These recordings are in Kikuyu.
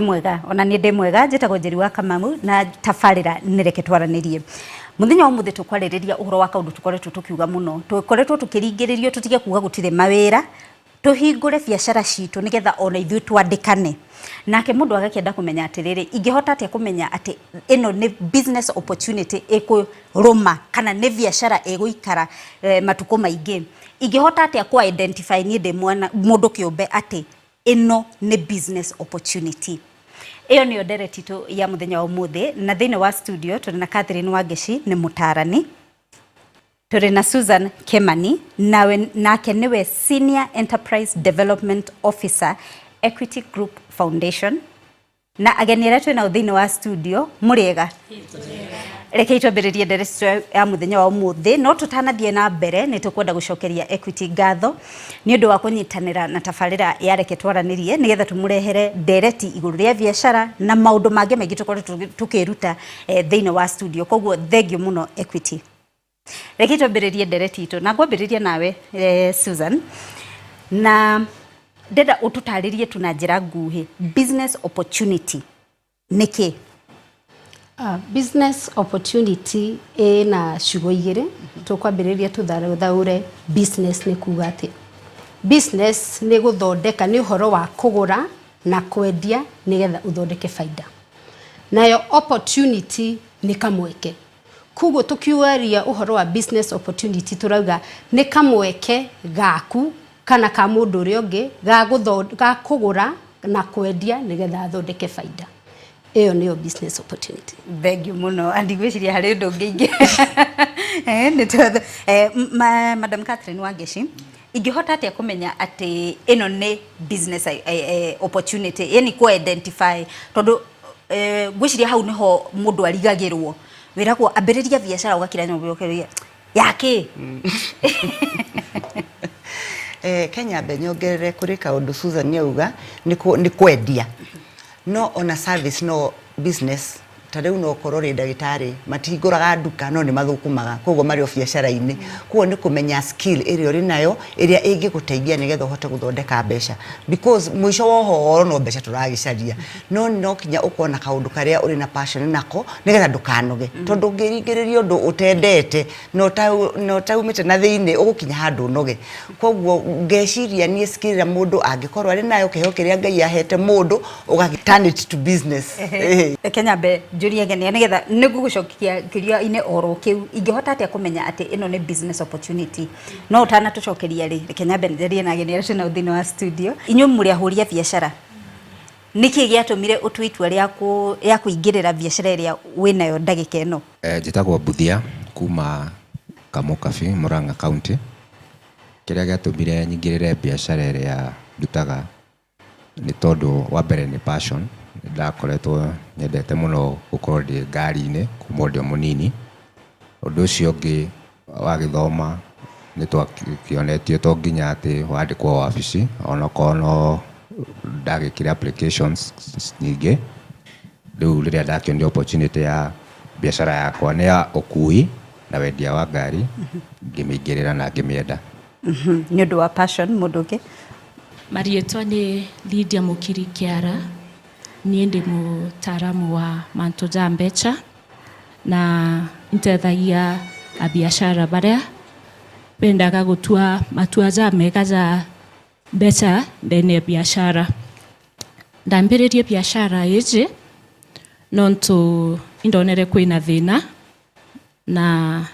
Wĩ mwega? Ona niĩ ndĩ mwega. Njĩtagwo Njeri wa Kamau na tabarĩra nĩ Reke Twaranĩrie. Mũthenya wa ũmũthĩ tũkwarĩrĩria ũhoro wa kaũndũ tũkoretwo tũkiuga mũno. Tũkoretwo tũkĩringĩrĩrio tũtige kuga gũtirĩ mawĩra, tũhingũre biacara citũ nĩgetha ona ithuĩ twandĩkane. Nake mũndũ agakĩenda kũmenya atĩrĩrĩ, ingĩhota atĩa kũmenya atĩ ĩno nĩ business opportunity ĩkũrũma kana nĩ biacara ĩgũikara matukũ maingĩ? Ingĩhota atĩa kũ identify niĩ ndĩ mwana mũndũ kĩũmbe atĩ ĩno nĩ business opportunity? Ĩyo nĩyo ndereti itũ ya mũthenya wa ũmũthĩ, na thĩinĩ wa studio tũrĩ na Catherine Wangeci, nĩ mũtaarani. Tũrĩ na Susan Kimani, nawe nake nĩwe Senior Enterprise Development Officer, Equity Group Foundation. Na ageni arĩa twĩ nao thĩinĩ wa studio, mũrĩega? Rekei twambĩrĩrie ndereti ya mũthenya wa ũmũthĩ, no tũtanathiĩ na mbere nĩ tũkwenda gũcokeria Equity ngatho nĩ ũndũ wa kũnyitanĩra na tabarĩra ya Reke Twaranĩrie nĩgetha tũmũrehere ndereti igũrũ rĩa biacara na maũndũ mangĩ maingĩ tũkoretwo tũkĩruta thĩinĩ wa studio. Koguo thengiũ mũno Equity. Reke twambĩrĩrie ndereti itũ na ngwambĩrĩria nawe Susan, na ndenda ũtũtarĩrie tu na njĩra nguhĩ business opportunity nĩ kĩ? Business opportunity ĩna ciugo igĩrĩ. Tũkwambĩrĩria tũthathaũre business nĩ kuga atĩa. Business nĩ gũthondeka, nĩ ũhoro wa kũgũra na kwendia nĩgetha ũthondeke baida. Nayo opportunity nĩ kamweke. Koguo tũkiaria ũhoro wa business opportunity, tũrauga nĩ kamweke gaku kana ka mũndũ ũrĩa ũngĩ ga kũgũra na kwendia nĩgetha athondeke baida. Ĩyo nĩyo business opportunity. Thengiũ mũno. Andi ngwĩciria harĩ ũndũ ũngĩ ingĩ nĩ Madam Catherine Wangeci, ingĩhota atĩa kũmenya atĩ ĩno nĩ business opportunity, yani kũ identify, tondũ ngwĩciria hau nĩho mũndũ arigagĩrwo, wĩragwo ambĩrĩria biacara, ũgakira nyũmba ũkĩria yakĩ? Kenya mbe nyongerere kũrĩ kaũndũ Susan auga nĩ kwendia, no ona service no business. Ta rĩu no ũkorwo rĩ ndagĩtarĩ, matihingũraga nduka no nĩ mathũkũmaga, koguo marĩ o biacara-inĩ. Koguo nĩ kũmenya skill ĩrĩa ũrĩ nayo ĩrĩa ĩngĩgũteithia nĩgetha ũhote gũthondeka mbeca, because mũico wa ũhoro no mbeca tũragĩcaria. No kinya ũkorwo na kaũndũ karĩa ũrĩ na passion nako nĩgetha ndũkanoge, tondũ ũngĩringĩrĩria ũndũ ũtendete na ũtaumĩte na thĩinĩ, ũgũkinya handũ ũnoge. Koguo ngeciria niĩ skill ĩrĩa mũndũ angĩkorwo arĩ nayo, kĩheo kĩrĩa Ngai ahete mũndũ, ũgagĩ turn it to business. Reke nyambe njũrie ageni nĩgetha nĩngũgũcokia kĩũria-inĩ oro kĩu, ingĩhota atĩa kũmenya atĩ ĩno nĩ business opportunity? No ũtanatũcokeria rĩ, reke nyambe njarie na ageni arĩa twĩnao thĩinĩ wa studio. Inyuĩ mũrĩ ahũri a biacara, nĩkĩ gĩatũmire ũtue itua rĩa kũingĩrĩra biacara ĩrĩa wĩnayo ndagĩka ĩno? Njĩtagwo Mbuthia kuma Kamukabi, Murang'a County. Kĩrĩa gĩatũmire nyingĩrĩre biacara ĩrĩa ndutaga nĩ tondũ wa mbere nĩ passion. Nĩ ndakoretwo nyendete mũno gũkorwo ndĩ ngari-inĩ kuma o ndĩ o mũnini. Ũndũ ũcio ũngĩ, wagĩthoma nĩ twakĩonetio to nginya atĩ wandĩkwo wabici, onokorwo no ndagĩkire applications nyingĩ. Rĩu rĩrĩa ndakĩonire opportunity ya biacara yakwa nĩ ya ũkui na wendia wa ngari, ngĩmĩingĩrĩra na ngĩmĩenda. Nĩ ũndũ wa passion. Mũndũ ũngĩ? Mariĩtwa nĩ Lydia Mũkiri Kĩara. Niĩ ndĩ mũtaaramu wa mantu ja mbeca na ntethagia abiacara barĩa bendaga gũtua matua ja mega ja mbeca ndene ya biacara. Ndambĩrĩrie biacara ĩjĩ nontu indonere kwĩna thĩna, na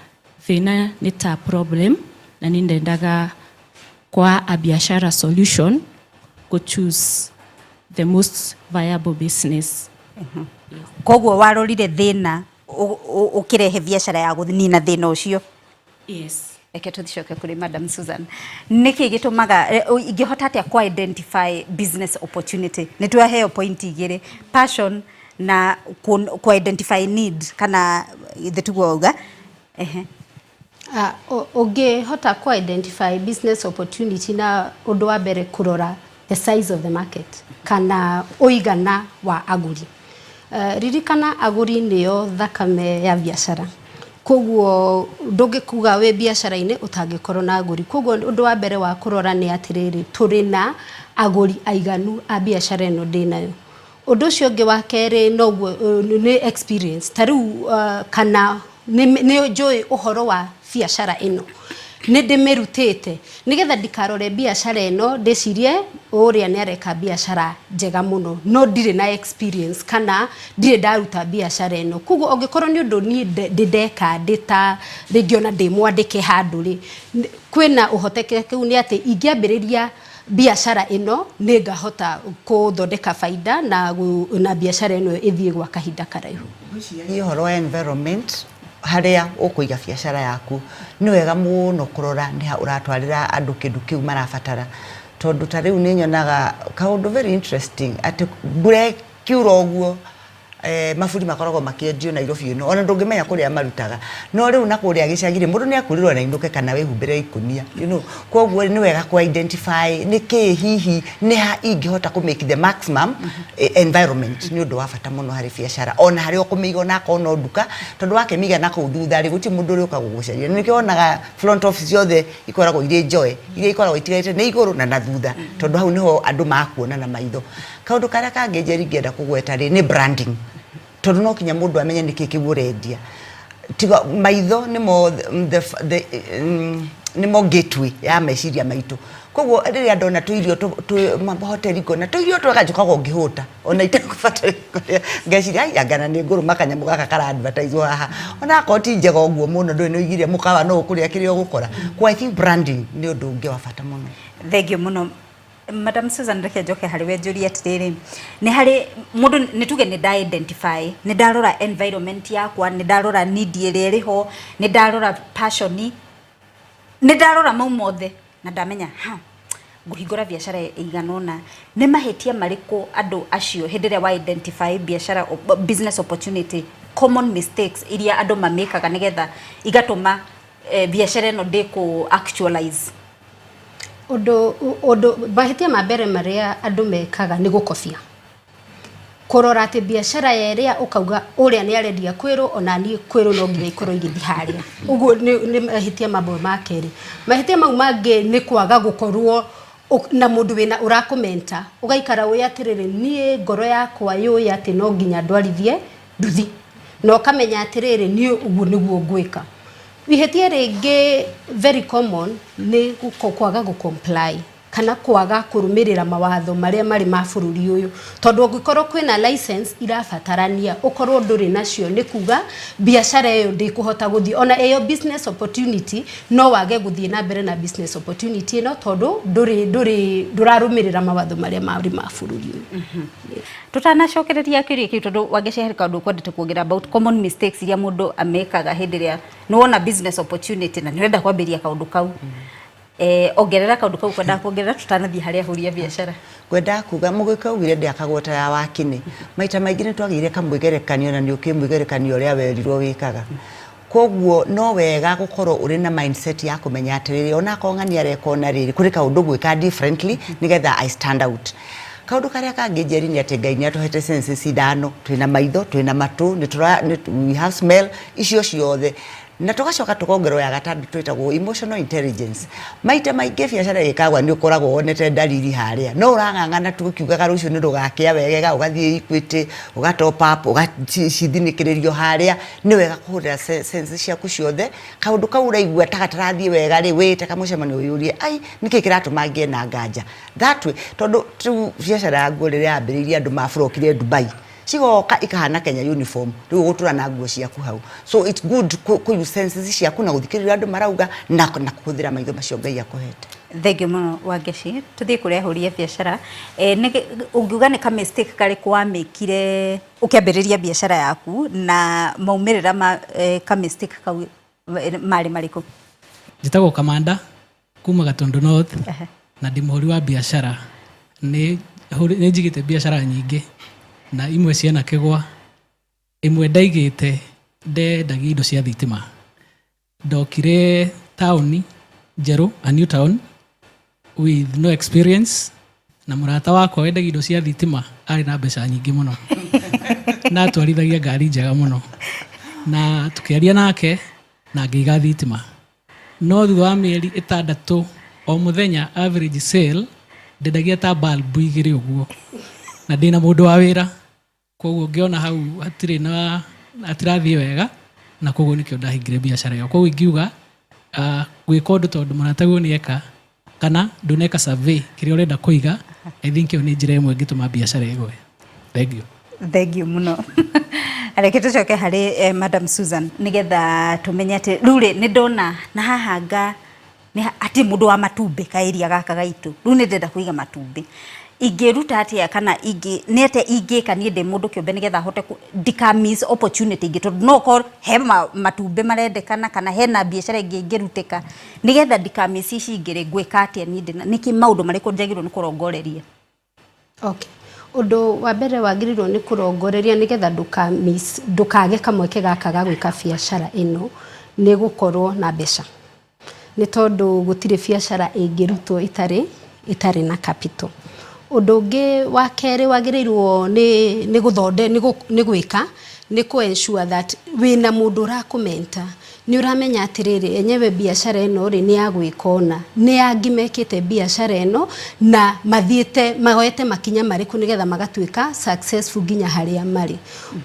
thĩna nĩ ta problem, na nĩ ndendaga kwa a biashara solution go choose the most viable business. Koguo warorire thĩna ũkĩrehe biacara ya kũnina thĩna ũcio? Yes. Reke tũcoke kũrĩ Madam Susan. Nĩkĩ gĩtũmaga ingĩhota atĩa kũ identify business opportunity? Nĩ twaheo point igĩrĩ, passion na kũ identify need, kana ithe tiguo wauga? Ehe. Ũngĩhota kũ identify business opportunity na ũndũ wa mbere kũrora the size of the market kana ũigana wa agũri. Ririkana agũri nĩo thakame ya biacara, koguo ndũngĩkuga wĩ biacara-inĩ ũtangĩkorwo na agũri. Koguo ũndũ wa mbere wa kũrora nĩ atĩrĩrĩ, tũrĩ na agũri aiganu a biacara ĩno ndĩnayo? Ũndũ ũcio ũngĩ wa kerĩ noguo nĩ experience ta rĩu kana nĩ njũĩ ũhoro wa biacara ĩno, nĩ ndĩmĩrutĩte nĩgetha ndikarore biacara ĩno ndĩcirie ũrĩa nĩ areka biacara njega mũno no ndirĩ na experience kana ndirĩ ndaruta biacara ĩno. Koguo ũngĩkorwo nĩ ũndũ niĩ ndĩ ndeka ndĩ ta rĩngĩ ona ndĩ mwandĩke handũ rĩ, kwĩna ũhotekeku nĩ atĩ ingĩambĩrĩria biacara ĩno nĩ ngahota gũthondeka baida na, na biacara ĩno ĩthiĩ gwa kahinda karaihu. Ngwĩciragia ũhoro wa environment harĩa ũkũiga biacara yaku nĩ wega mũno kũrora nĩ ha ũratwarĩra andũ kĩndũ kĩu marabatara, tondũ ta rĩu nĩ nyonaga kaũndũ very interesting atĩ mbura ĩkiura ũguo maburi makoragwo makĩendio Nairobi ĩno ona ndũngĩmenya kũrĩa marutaga, no rĩu na kũrĩa gĩcagi rĩ, mũndũ nĩ akurĩrwo na ainũke kana wĩhumbĩre ikũnia you know. Koguo nĩ wega kũ identify nĩkĩ hihi nĩ ha ingĩhota kũ make the maximum environment nĩ ũndũ wa bata mũno harĩ biacara ona harĩa ũkũmĩiga onakorwo no nduka, tondũ wakĩmĩiga na kũu thutha rĩ, gũtirĩ mũndũ ũrĩũka gũgũcaria. Nĩkĩo wonaga front office ciothe ikoragwo irĩ njoe, iria ikoragwo itigarĩte nĩ igũrũ na na thutha, tondũ hau nĩho andũ makuona na maitho. Kaũndũ karĩa kangĩ Njeri ingĩenda kũgweta rĩ, nĩ branding, tondũ no kinya mũndũ amenye nĩkĩ kĩu ũrendia. Tiga maitho nĩmo the nĩmo gateway ya meciria maitũ. Koguo rĩrĩa ndona tũirio twĩ hoteli ngona tũirio twega njũkaga ngĩhũta ona itekũbatara kũrĩa, ngeciria ai anga na nĩ ngũrũma kanyamũ gaka kara advertise haha, ona akorwo ti njega ũguo mũno ndũĩ nĩ ũigire mũkawa no ũkũrĩa kĩrĩa ũgũkora. Koguo I think branding nĩ ũndũ ũngĩ wa bata mũno. Thengiũ mũno Madam Susan, reke njoke harĩ we njũrie atĩrĩrĩ, nĩ harĩ mũndũ, nĩ tuge nĩ nda identify, nĩ ndarora environment yakwa, nĩ ndarora need ĩrĩa ĩrĩ ho, nĩ ndarora passion, nĩ ndarora mau mothe na ndamenya ha ngũhingũra biacara ĩigana ũna. Nĩ mahĩtia marĩkũ andũ acio hĩndĩ ĩrĩa wa identify biacara, business opportunity, common mistakes iria andũ mamĩkaga nĩgetha igatũma biacara ĩno ndĩkũ actualize? Ũndũ ũndũ mahĩtia ma mbere marĩa andũ mekaga nĩ gũkobia, kũrora atĩ biacara ĩrĩa ũkauga ũrĩa nĩ arendia kwĩrũ, ona niĩ kwĩrũ no nginya ikorwo igĩthiĩ harĩa ũguo. Nĩ mahĩtia mamwe ma kerĩ. Mahĩtia mau mangĩ nĩ kwaga gũkorwo na mũndũ wĩna ũrakũmenta, ũgaikara ũĩ atĩrĩrĩ, niĩ ngoro yakwa yũĩ atĩ no nginya ndwarithie nduthi, na ũkamenya atĩrĩrĩ, niĩ ũguo nĩguo ngwĩka. Ihĩtia rĩngĩ very common nĩ kwaga gũ comply kana kwaga kũrũmĩrĩra mawatho marĩa marĩ ma bũrũri ũyũ, tondũ ũngĩkorwo kwĩna license irabatarania ũkorwo ndũrĩ nacio, nĩ kuga biacara ĩyo ndĩkũhota gũthiĩ. Ona ĩyo business opportunity, no wage gũthiĩ na mbere na business opportunity ĩno tondũ ndũrĩ ndũrarũmĩrĩra mawatho marĩa marĩ ma bũrũri ũyũ. Tutanacokereria kĩũria kĩu, tondũ Wangeci harĩ kaũndũ ũkwendete kuongerera about common mistakes iria mũndũ amĩkaga hĩndĩ ĩrĩa nĩ wona business opportunity na nĩ ũrenda kwambĩrĩria kaũndũ kau. Ongerera kaũndũ kau kwendaga kuongerera tutanathiĩ harĩa ahũri a biacara. Ngwendaga kuga mũgĩkũyũ augire ndĩakagwo ta ya wakĩnĩ. Maita maingĩ nĩ twagĩire kamwĩgerekanio na nĩ ũkĩĩ mwĩgerekanio ũrĩa werirwo wĩkaga. Koguo no wega gũkorwo ũrĩ na mindset ya kũmenya atĩrĩrĩ, onakorwo ng'ania areka ũna rĩrĩ, kũrĩ kaũndũ ngwĩka differently nĩgetha I stand out. Kaũndũ karĩa kangĩ, Njeri, nĩ atĩ Ngai nĩ atũhete senses ithano: twĩna maitho, twĩna matũ, nĩ tũra we have smell, icio ciothe, na tũgacoka tũkongerwo ya gatandatũ twĩtagwo emotional intelligence. Maita maingĩ biacara ĩgĩkagwa nĩ ũkoragwo wonete ndariri harĩa, no ũrang'ang'ana tu ũkiugaga rũciũ nĩ rũgakĩa wegega, ũgathiĩ Equity, ũga top up, ũgacithinĩkĩrĩrio harĩa. Nĩ wega kũhũthĩra senses ciaku ciothe. Kaũndũ kau ũraigua ta gatarathiĩ wega rĩ, wĩte kamũcemanio wĩyũrie, ai, nĩkĩ kĩratũma ngĩe na nganja that way? Tondũ rĩu biacara ya nguo rĩrĩa yambĩrĩirie, andũ maburokire Dubai, cigoka ikahana Kenya uniform, rĩu ũgũtũra na nguo ciaku hau. So it's good kũ use senses ciaku na gũthikĩrĩria andũ marauga na kũhũthĩra maitho macio Ngai akũhete. Thengiũ mũno, Wangeci. Tũthiĩ kũrĩ ahũri a biacara. Ũngiuga nĩ ka mistake karĩkũ wamĩkire ũkĩambĩrĩria biacara yaku, na maumĩrĩra ma ka mistake kau marĩ marĩkũ? Njĩtagwo Kamanda kuma Gatundu North na ndĩ mũhũri wa biacara. Nĩ njigĩte biacara nyingĩ na imwe ciana kĩgwa. Ĩmwe ndaigĩte ndendagia indo cia thitima. Ndokire taũni njerũ, a new town, with no experience, na mũrata wakwa wendagia indo cia thitima arĩ na mbeca nyingĩ mũno na atwarithagia ngari njega mũno, na tũkĩaria nake na ngĩiga thitima. No thutha wa mĩeri 6, o mũthenya average sale ndendagia ta bulb 2 ũguo. Na ndĩna mũndũ wa wĩra, koguo ngĩona hau hatirĩ na hatirathiĩ wega, na koguo nĩkĩo ndahingire biacara ĩyo. Koguo ingiuga gwĩka ũndũ tondũ mũrataguo nĩ eka kana ndũneka survey kĩrĩa ũrenda kũiga, I think ĩyo nĩ njĩra ĩmwe ĩngĩtũma biacara ĩgwe. Thank you. Thank you mũno. Reke tũcoke harĩ Madam Susan nĩgetha tũmenye atĩ rĩu rĩ nĩ ndona na haha nga nĩ hatirĩ mũndũ wa matumbĩ kaĩria gaka gaitũ, rĩu nĩ ndĩrenda kũiga matumbĩ, ingĩruta atĩa kana ingĩ nĩ atĩa ingĩka niĩ ndĩ mũndũ kĩũmbe nĩgetha hote ndika miss opportunity ingĩ, tondũ no ũkorwo he matumbĩ marendekana kana hena biacara ĩngĩ ĩngĩrutĩka, nĩgetha ndika miss ici ingĩ rĩ, ngwĩka atĩa niĩ ndĩna nĩkĩ maũndũ marĩkũ njagĩrĩirwo nĩ kũrongoreria? Okay. Ũndũ wa mbere wagĩrĩirwo nĩ kũrongoreria nĩgetha ndũka miss, ndũkage kamweke gaka ga gwĩka biacara ĩno nĩ gũkorwo na mbeca. Nĩ tondũ gũtirĩ biacara ĩngĩrutwo ĩtarĩ na capital. Ũndũ ũngĩ wa kerĩ wagĩrĩirwo nĩ gũthonde, nĩ gwĩka nĩ kũ ensure that wĩna mũndũ ũrakũ mentor. Nĩ ũramenya atĩrĩrĩ, enyewe biacara ĩno rĩ nĩ ya gwĩka ũna, nĩ angĩ mekĩte biacara ĩno na mathiĩte moete makinya marĩkũ nĩgetha magatuĩka successful nginya harĩa marĩ.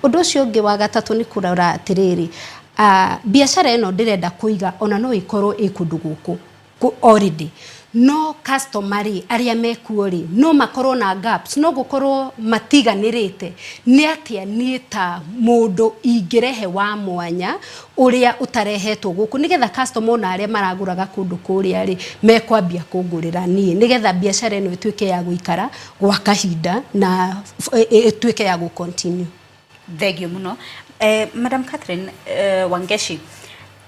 Ũndũ ũcio ũngĩ wa gatatũ nĩ kũrora atĩrĩrĩ, biacara ĩno ndĩrenda kũiga ona no ĩkorwo ĩ kũndũ gũkũ already, no customer rĩ arĩa mekuo rĩ no makorwo na gaps, no gũkorwo matiganĩrĩte. Nĩ atĩa niĩ ta mũndũ ingĩrehe wa mwanya ũrĩa ũtarehetwo gũkũ nĩgetha customer ona arĩa maragũraga kũndũ kũrĩa rĩ mekwambia kũngũrĩra niĩ, nĩgetha biacara ĩno ĩtuĩke ya gũikara gwa kahinda na ĩtuĩke ya gũ continue. Thank you mũno. Madam Catherine Wangeshi,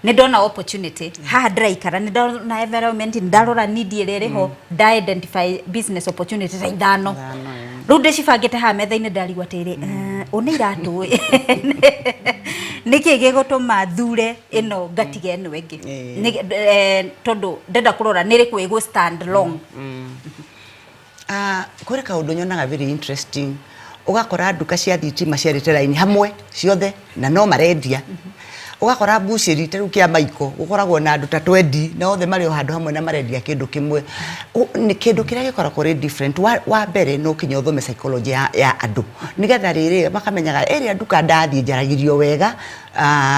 nĩ ndona opportunity haha ndĩraikara, nĩ ndona environment, nĩ ndarora need ĩrĩa ĩrĩ ho, nda identify business opportunity ta ithano, rĩu ndĩcibangĩte haha metha-inĩ, ndarigwo atĩrĩ, ũ nĩ iratũ ĩ, nĩkĩ gĩgũtũma thure ĩno ngatige ĩno ĩngĩ? Tondũ ndenda kũrora nĩ ĩrĩkũ ĩgũ stand long. Kũrĩ kaũndũ nyonaga very interesting, ũgakora nduka cia thitima ciarĩte raini hamwe ciothe na no marendia. Ũgakora mbucĩri ta rĩu kĩa Maiko gũkoragwo na andũ ta 20 na othe marĩ o handũ hamwe na marendia kĩndũ kĩmwe. Nĩ kĩndũ kĩrĩa gĩkoragwo kĩrĩ different, wa mbere no kinya ũthome psychology ya andũ nĩgetha rĩrĩ makamenyaga ĩrĩa nduka ndathiĩ njaragĩrio wega,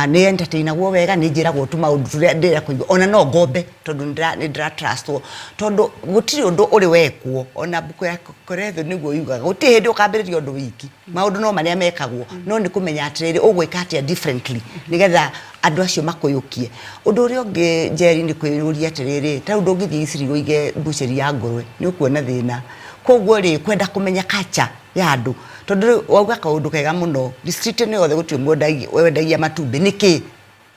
nĩ entertainagwo wega, nĩ njĩragwo tu maũndũ tũrĩa ndĩrenda kũigua, ona no ngombe tondũ nĩ ndĩra trustwo, tondũ gũtirĩ ũndũ ũrĩ wekwo. Ona mbuku ya Koretho nĩguo yugaga gũtirĩ hĩndĩ ũkambĩrĩria ũndũ wiki, maũndũ no marĩa mekagwo, no nĩ kũmenya atĩrĩrĩ, ũgwĩka atĩa differently nĩgetha andũ acio makũyũkie. Ũndũ ũrĩa ũngĩ, Njeri, nĩ kwĩyũria atĩrĩrĩ, ta rĩu ndũngĩthiĩ Iciri ũige mbucĩri ya ngũrwe, nĩ ũkuona thĩna. Koguo rĩ, kwenda kũmenya culture ya andũ, tondũ rĩu wauga kaũndũ kega mũno, district ĩno yothe gũtirĩ mũndũ wendagia matumbĩ. Nĩkĩ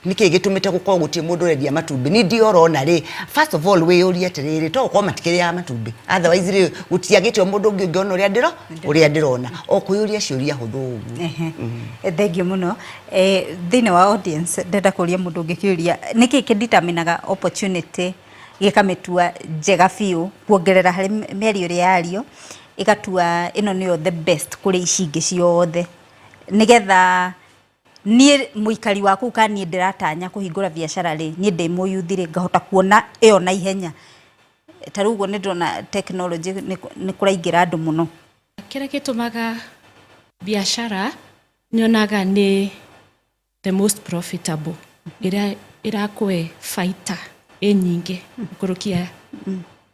nĩkĩ gĩtũmĩte gũkorwo gũtirĩ mũndũ ũrendia matumbĩ? Ni ndio ũrona rĩ, first of all wĩyũrie atĩrĩrĩ, to gũkorwo matikĩrĩaga matumbĩ, otherwise rĩ gũtiagĩte o mũndũ ũngĩ ũngĩona ũrĩa ndĩrona, o kwĩyũria ciũria hũthũ ũguo. Ehe. Thank you mũno. Thĩinĩ wa audience ndĩrenda kũria mũndũ ũngĩ kĩũria, nĩkĩ kĩdeterminaga opportunity gĩkamĩtua njega biũ kuongerera harĩ mĩario ĩrĩa yario, ĩgatua ĩno nĩyo the best kũrĩ ici ingĩ ciothe, nĩgetha niĩ mũikari wa kũu kana niĩ ndĩratanya kũhingũra biacara rĩ, niĩ ndĩ mũyuthi rĩ, ngahota kuona ĩyo na ihenya? Ta rĩu ũguo nĩ ndĩrona technology nĩ kũraingĩra andũ mũno. Kĩrĩa gĩtũmaga biacara nyonaga nĩ the most profitable, ĩrĩa ĩrakũhe baita ĩ nyingĩ gũkũrũkia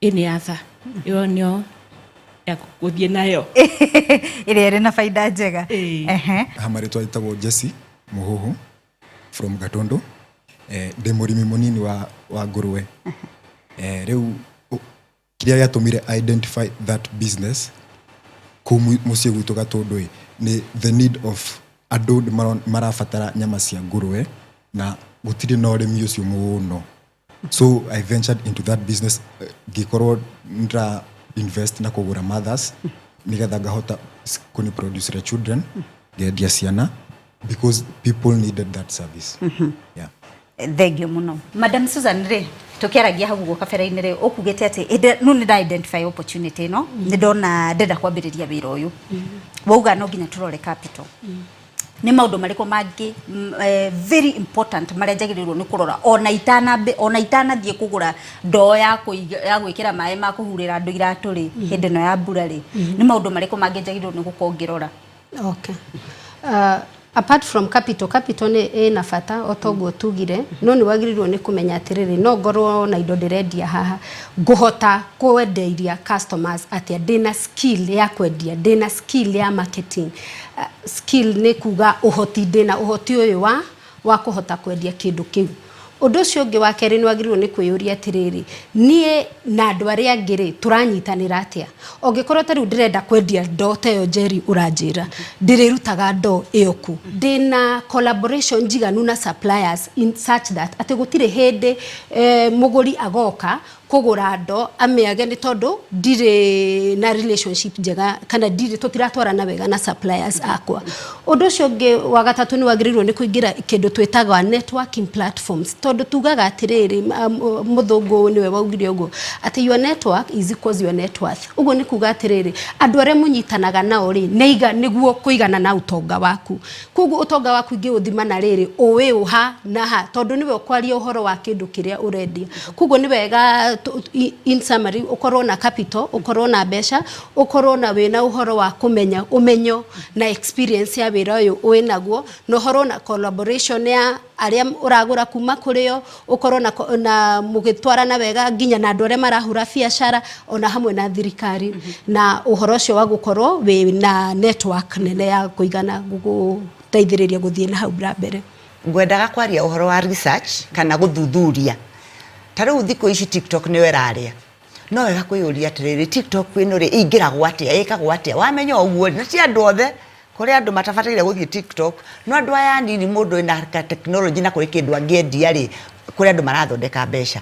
any other, ĩyo nĩyo ya gũthiĩ nayo. Ĩrĩa ĩrĩ na baida njega. Ĩĩ. Ha marĩtwa ĩtagwo Jesse Mũhũhũ from Gatundu. Ndĩ mũrĩmi mũnini wa ngũrwe. Rĩu kĩrĩa gĩatũmire identify that business kũu mũciĩ gwitũ Gatundu ĩ nĩ the need of andũ nĩ marabatara nyama cia ngũrwe na gũtirĩ na ũrĩmi ũcio mũno, so I ventured into that business, ngĩkorwo ndĩra invest na kũgũra mothers nĩgetha ngahota kũni produce children, ngendia ciana because people needed that service, yeah. Thank you mũno. Madam Susan rĩ, tũkĩaragia hau ũguo kabere-inĩ rĩ, ũkugĩte atĩ ĩndĩ no nĩ nda identify opportunity ĩno, nĩ ndona ndĩrenda kwambĩrĩria wĩra ũyũ, wauga no nginya tũrore capital. Nĩ maũndũ marĩkũ mangĩ very important marĩa njagĩrĩirwo nĩ kũrora ona itanambe ona itanathiĩ kũgũra ndoo ya kũiga ya gwĩkĩra maĩ ma kũhurĩra andũ iratũ rĩ, hĩndĩ ĩno ya mbura rĩ, nĩ maũndũ marĩkũ mangĩ njagĩrĩirwo nĩ gũkorwo ngĩrora? Okay. Apart from capital, capital nĩ ĩna bata o toguo tugire, no nĩ wagĩrĩirwo nĩ kũmenya atĩrĩrĩ, no ngorwo na indo ndĩrendia haha, ngũhota kwenderia customers atĩa? Ndĩna skill ya kwendia, ndĩna skill ya marketing. Skill nĩ kuga ũhoti, ndĩna ũhoti ũyũ wa wa kũhota kwendia kĩndũ kĩu. Ũndũ ũcio ũngĩ wa kerĩ nĩ wagĩrĩirwo nĩ kwĩyũria atĩrĩrĩ, niĩ na andũ arĩa angĩ rĩ, tũranyitanĩra atĩa? Ũngĩkorwo ta rĩu ndĩrenda kwendia ndoo ta ĩyo Njeri ũranjĩra, ndĩrĩrutaga ndoo ĩyo kũ? Ndĩna collaboration njiganu na suppliers in such that atĩ gũtirĩ hĩndĩ mũgũri agoka kũgũra ndo amĩage nĩ tondũ ndirĩ na relationship njega kana ndirĩ tũtiratwarana wega na suppliers akwa. Ũndũ ũcio ũngĩ wa gatatũ, nĩ wagĩrĩirwo nĩ kũingĩra kĩndũ twĩtaga networking platforms, tondũ tugaga atĩrĩrĩ, mũthũngũ nĩwe waugire ũguo atĩ your network is equals your net worth. Ũguo nĩ kuga atĩrĩrĩ, andũ arĩa mũnyitanaga nao rĩ, nĩ nĩguo kũigana na ũtonga waku. Koguo ũtonga waku ingĩũthima na rĩrĩ, ũĩ ũha na ha, tondũ nĩwe ũkwaria ũhoro wa kĩndũ kĩrĩa ũrendia. Koguo nĩ wega in summary, ũkorwo na capital, ũkorwo na mbeca, ũkorwo na wĩna ũhoro wa kũmenya, ũmenyo na experience ya wĩra ũyũ wĩ naguo, na ũhoro na collaboration ya arĩa ũragũra kuma kũrĩo, ũkorwo na mũgĩtwarana wega nginya na andũ arĩa marahũra biacara, ona hamwe na thirikari, na ũhoro ũcio wa gũkorwo wĩ na network nene ya kũigana gũgũteithĩrĩria gũthiĩ na hau mbere. Ngwendaga kwaria ũhoro wa research kana gũthuthuria. Ta rĩu thikũ ici TikTok nĩyo ĩrarĩa. No wega kwĩyũria atĩrĩrĩ, TikTok ĩno rĩ, ĩingĩragwo atĩa, ĩkagwo atĩa? Wamenya ũguo rĩ, na ti andũ othe, kũrĩ andũ matabataire gũthiĩ TikTok, no andũ aya anini, mũndũ wĩna ka technology na kũrĩ kĩndũ angĩendia rĩ, kũrĩ andũ marathondeka mbeca.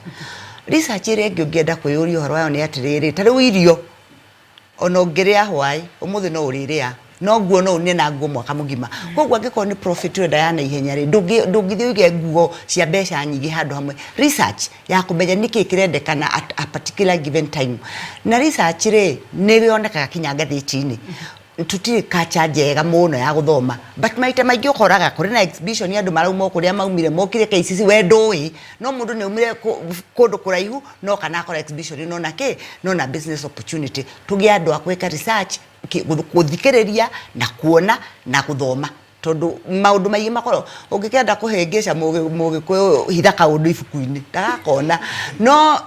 Research ĩrĩa ĩngĩ ũngĩenda kwĩyũria ũhoro wayo nĩ atĩrĩrĩ, ta rĩu irio, ona ũngĩrĩa hwaĩ ũmũthĩ, no ũrĩrĩa no nguo no une na nguo mwaka mũgima. Koguo angĩkorwo nĩ profit ũrenda ya naihenya rĩ, ndũngĩthiĩ ũige nguo cia mbeca nyingĩ handũ hamwe. Research ya kũmenya nĩkĩ kĩrendekana at a particular given time. Na research rĩ, nĩ yonekaga kinya ngathĩti-inĩ. Tutirĩ kacha njega mũno ya gũthoma, but maita maingĩ ũkoraga kũrĩ na exhibition, andũ marauma o kũrĩa maumire, mokire KICC, we ndũĩ, no mũndũ nĩ aumire kũndũ kũraihu no kana akora exhibition ĩno na kĩ no na business opportunity. Tũgĩe andũ a gwĩka research, gũthikĩrĩria na kuona na gũthoma, tondũ maũndũ maingĩ makorwo ũngĩkenda kũhĩngĩca mũgĩkũyũ, hitha kaũndũ ibuku-inĩ ndagakona. No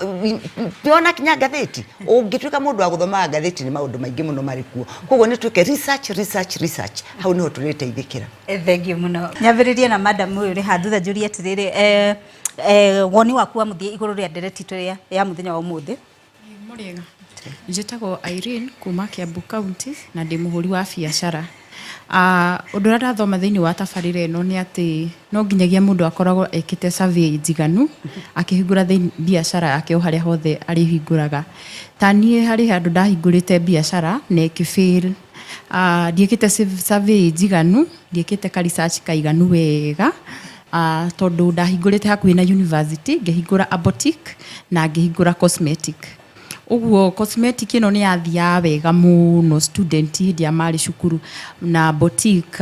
ona kinya ngathĩti, ũngĩtuĩka mũndũ wa gũthomaga ngathĩti, nĩ maũndũ maingĩ mũno marĩ kuo. Koguo nĩ twĩke research, research, research. Hau nĩho tũrĩteithĩkĩra. Thengiũ mũno. Nyambĩrĩrie na madam ũyũ ũrĩ haha thutha, njũrie atĩrĩrĩ, woni waku wa mũthia igũrũ rĩa ndereti itũ ya mũthenya wa ũmũthĩ. Mũrĩega. Njĩtagwo Irene kuma Kiambu County na ndĩ mũhũri wa biacara. Ũndũ ũrĩa ndathoma thĩinĩ wa tabarĩra ĩno nĩ atĩ no nginyagia mũndũ akoragwo ekĩte survey njiganu akĩhingũra biacara yake o harĩa hothe arĩhingũraga. Ta niĩ harĩ handũ ndahingũrĩte biacara na ĩkĩ fail. Ndiĩkĩte survey njiganu, ndiĩkĩte ka research kaiganu wega, tondũ ndahingũrĩte hakuhĩ na university, ngĩhingũra a boutique na ngĩhingũra cosmetic. Ũguo cosmetic ĩno nĩ yathiaga wega mũno, student hĩndĩ ĩrĩa marĩ cukuru, na boutique,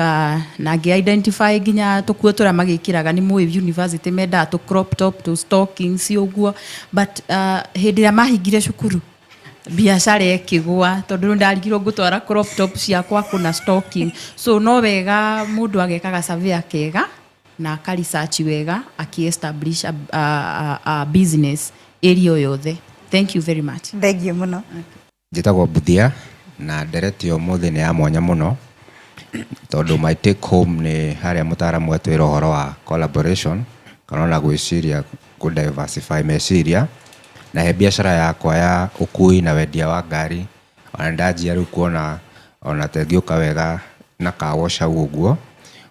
na ngĩ identify nginya tũkuo tũrĩa magĩkĩraga. Nĩ mũĩ university mendaga tũ crop top, tũ stockings ũguo, but hĩndĩ ĩrĩa mahingire cukuru, biacara ĩkĩgũa, tondũ rĩu ndarigirwo ngũtwara crop top ciakwa kũ na stocking. So no wega mũndũ agekaga survey kega na aka research wega akĩ establish a business area o yothe. Thank you very much. Thengiũ mũno. Njĩtagwo Mbuthia na ndereti ya ũmũthĩ nĩ ya mwanya mũno, tondũ my take home nĩ harĩa mũtaaramu atwĩra ũhoro wa collaboration kana ona gwĩciria kũ diversify meciria. Na he biacara yakwa ya ũkui na wendia wa ngari, ona nĩndanjia rĩu kuona ona ta ĩngĩũka wega na car wash hau ũguo.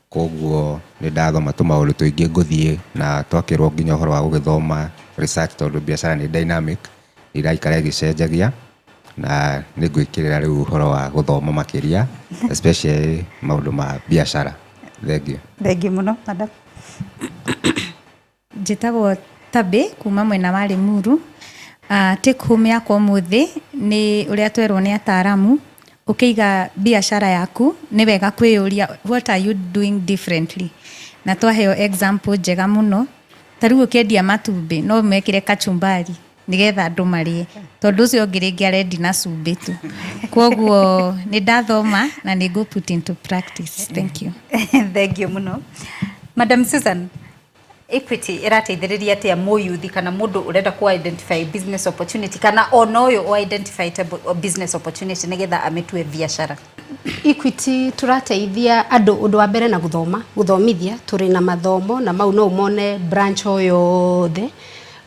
Koguo nĩ ndathoma tũmaũndũ tũingĩ, ngũthiĩ na twakĩrwo nginya ũhoro wa gũgĩthoma research, tondũ biacara nĩ dynamic, iraikara ĩgĩcenjagia, na nĩ ngwĩkĩrĩra rĩu ũhoro wa gũthoma makĩria, especially maũndũ ma biacara. Thengiũ. Thengiũ mũno, madam. Njĩtagwo Tabĩ kuma mwena wa Limuru. Take home yakwa ũmũthĩ nĩ ũrĩa twerwo nĩ ataramu. Ũkĩiga biacara yaku nĩ wega kwĩyũria, what are you doing differently? Na twaheo example njega mũno, ta rĩu ũkĩendia matumbĩ no mekĩre kachumbari nĩgetha andũ marĩe, tondũ ũcio ũngĩ rĩngĩ arendi na cumbĩ tu. Kwoguo nĩ ndathoma na nĩ ngũ put into practice. Thank you. Thank you mũno. Madam Susan, Equity ĩrateithĩrĩria atĩa mũyuthi kana mũndũ ũrenda ku identify business opportunity kana ona ũyũ o identify business opportunity nĩgetha amĩtue biacara? Equity tũrateithia andũ ũndũ wa mbere na gũthoma, gũthomithia, tũrĩ na mathomo na mau no ũmone branch o yothe,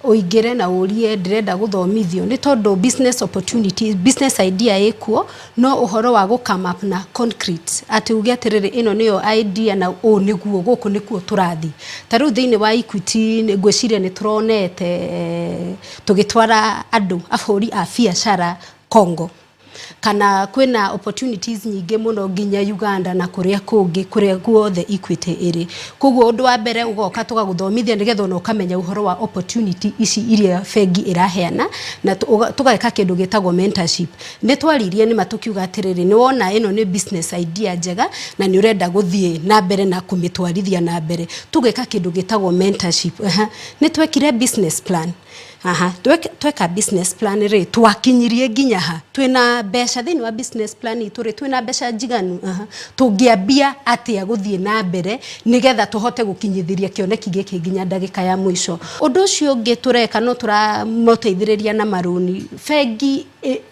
ũingĩre na ũrie ndĩrenda gũthomithio nĩ tondũ business opportunity, business idea ĩkuo, no ũhoro wa gũ come up na concrete atĩ uge atĩrĩrĩ, ĩno nĩyo idea na ũũ nĩguo, gũkũ nĩkuo tũrathiĩ. Ta rĩu thĩinĩ wa Equity ngwĩciria nĩ tũronete tũgĩtwara andũ ahũri a biacara Congo, kana kwĩna opportunities nyingĩ mũno nginya Uganda na kũrĩa kũngĩ, kũrĩa guothe Equity ĩrĩ. Koguo ũndũ wa mbere ũgoka tũgagũthomithia nĩgetha ona ũkamenya ũhoro wa opportunity ici iria bengi ĩraheana, na tũgeka kĩndũ gĩtagwo mentorship. Nĩ twaririe nĩma tũkiuga atĩrĩrĩ, nĩ wona ĩno nĩ business idea njega na nĩ ũrenda gũthiĩ na mbere na kũmĩtwarithia na mbere, tũgeka kĩndũ gĩtagwo mentorship. Nĩ twekire business plan. Aha, tweka business plan rĩ, twakinyirie nginya ha, twĩna mbeca thĩinĩ wa business plan itũ rĩ, twĩna mbeca njiganu? Aha, tũngĩambia atĩa gũthiĩ na mbere nĩgetha tũhote gũkinyithĩria kĩoneki gĩkĩ nginya ndagĩka ya mũico? Ũndũ ũcio ũngĩ tũreka, no tũramũteithĩrĩria na marũni. Bengi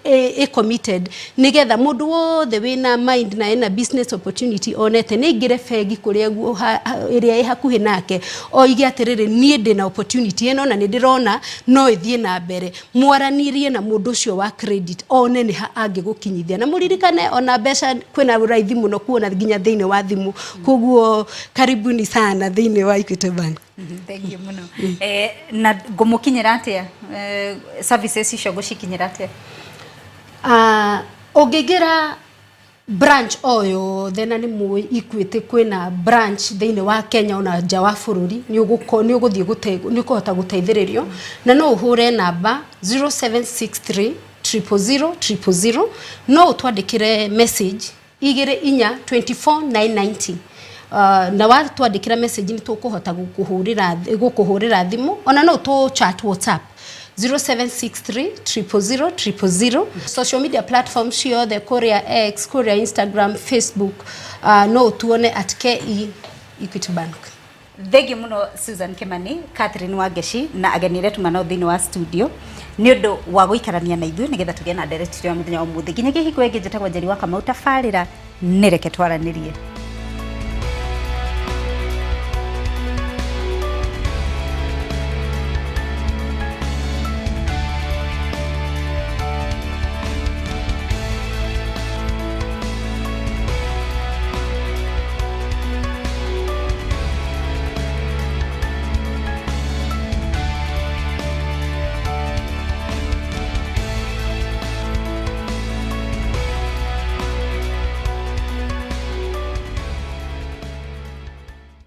ĩ committed nĩgetha mũndũ wothe wĩna mind na ena business opportunity onete nĩ aingĩre bengi kũrĩa ĩrĩa ĩ hakuhĩ nake, oige atĩrĩrĩ, niĩ ndĩna opportunity ĩno na nĩ ndĩrona no ĩthiĩ na mbere. Mwaranĩrie na mũndũ ũcio wa credit one nĩ ha angĩgũkinyithia. Na mũririkane ona mbeca kwĩna raithi mũno kuona nginya thĩinĩ wa thimũ. Koguo karibuni sana thĩinĩ wa Equity Bank. Thank you mũno. Na ngũmũkinyĩra atĩa? Services icio ngũcikinyĩra atĩa? Ũngĩingĩra branch o yothe, na nĩ mũĩ Equity kwĩna branch thĩinĩ wa Kenya ona nja wa bũrũri, nĩ ũgũthiĩ nĩ ũkũhota gũteithĩrĩrio. Na no ũhũre namba 0763 000 000, no ũtwandĩkĩre message 24 24990. Na watwandĩkĩra message nĩ tũkũhota gũkũhũrĩra thimũ. Ona no tũ chat WhatsApp 0763 000 000. Social media platforms ciothe, kũrĩa X, kũrĩa Instagram, Facebook, no ũtuone at KE Equity Bank. Thank you mũno, Susan Kimani, Catherine Wangeci na ageni arĩa tuma nao thĩinĩ wa studio nĩ ũndũ wa gũikarania na ithuĩ nĩgetha tũgĩe na ndereti ya mũthenya wa ũmũthĩ. Nginyagia hingo ĩngĩ, njĩtagwo Njeri wa Kamau, tabarĩra nĩ Reke Twaranĩrie.